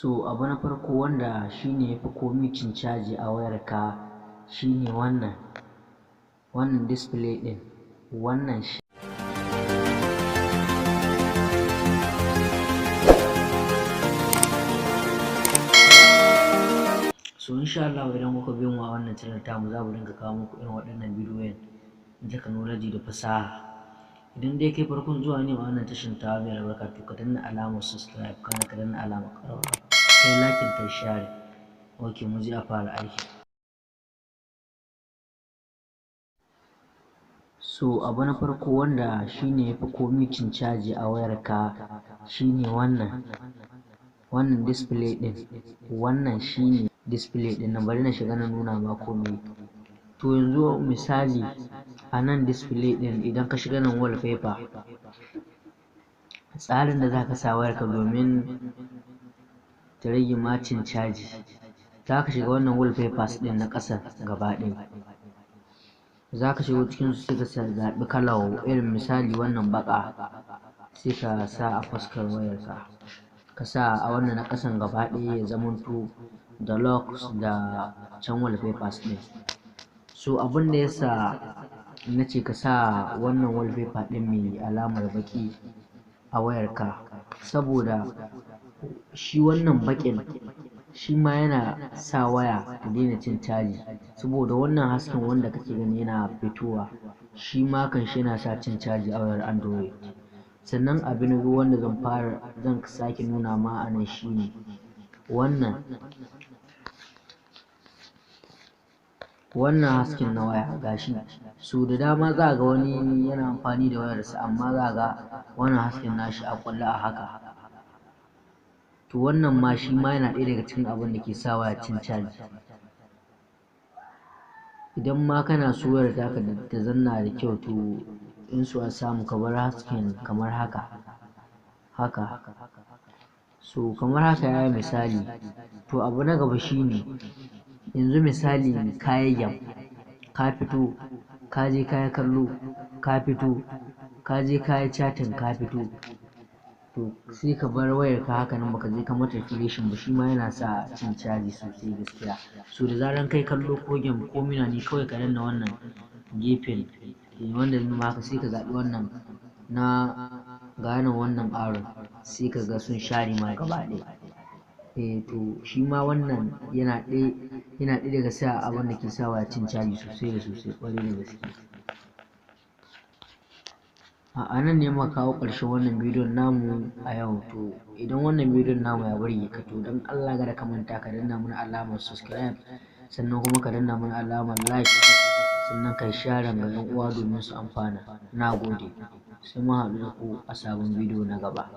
So abu na farko wanda shine yafi komai cin caji a wayarka shine wannan display ɗin, wannan shi. So insha Allah idan kuka biyo mu a wannan channel tamu, za mu dinga kawo muku irin waɗannan bidiyoyin na technology da fasaha. Idan dai kai farkon zuwa ne a wannan tashan tawa mai albarka, to ka danna alamar subscribe, kana ka danna alamar ƙararrawa, kai like, kai share. Ok, mu je a fara aiki. So abu na farko wanda shine yafi komai cin caji a wayarka shine wannan display ɗin, wannan shine display ɗin nan. Bari na shiga na nuna ma komai. To yanzu misali a nan display ɗin, idan ka shiga nan wallpaper, tsarin da zaka sa wayarka domin ta rage ma cin caji, zaka shiga wannan wallpapers ɗin na ƙasa gaba ɗaya. Zaka shigo cikin su, sai ka zaɓi kalar, irin misali wannan baƙa, sai ka sa a fuskar wayarka. Ka sa a wannan na ƙasan gaba ɗaya, ya zamanto da locks da can wallpapers ɗin. So abin da yasa na ce ka sa wannan wallpaper ɗin mai alamar baƙi a wayarka, saboda shi wannan baƙin shi ma yana sa waya ta daina cin caji, saboda wannan hasken wanda kake gani yana fitowa, shi ma kanshi yana sa cin caji a wayar Android. Sannan abu na biyu wanda zan fara zan sake nuna ma a nan shine wannan hasken na waya, gashi. So da dama za ga wani yana amfani da wayarsa, amma za ga wannan hasken nashi a ƙulle a haka. To wannan ma shi ma yana ɗaya daga cikin abin da ke sa waya cin caji. Idan ma kana so wayar taka ta zanna da kyau, to in so a samu ka bar hasken kamar haka haka. So kamar haka yayi misali. To abu na gaba shine, yanzu misali kayi game, ka fito, ka je kayi kallo, ka fito, ka je kayi chatting, ka fito, to sai ka bar wayarka haka nan, baka je ka mata flashing ba. Shi ma yana sa cin caji sosai gaskiya. So da zaran kai kallo ko game ko mina ne, kawai ka danna wannan gefen wanda nuna haka, sai ka zaɓi wannan na ga nan, wannan arrow, sai ka ga sun share ma gaba ɗaya. To shi ma wannan yana ɗaya daga sa abin da ke sa waya cin caji sosai da sosai, ƙwarai da gaske. A nan ne muka kawo ƙarshen wannan bidiyon namu a yau. To idan wannan bidiyon namu ya burge ka, to don Allah kada ka manta ka danna mana alamar subscribe, sannan kuma ka danna mana alamar like, sannan ka share ga 'yan uwa domin su amfana. Na gode, sai mun haɗu da ku a sabon bidiyo na gaba.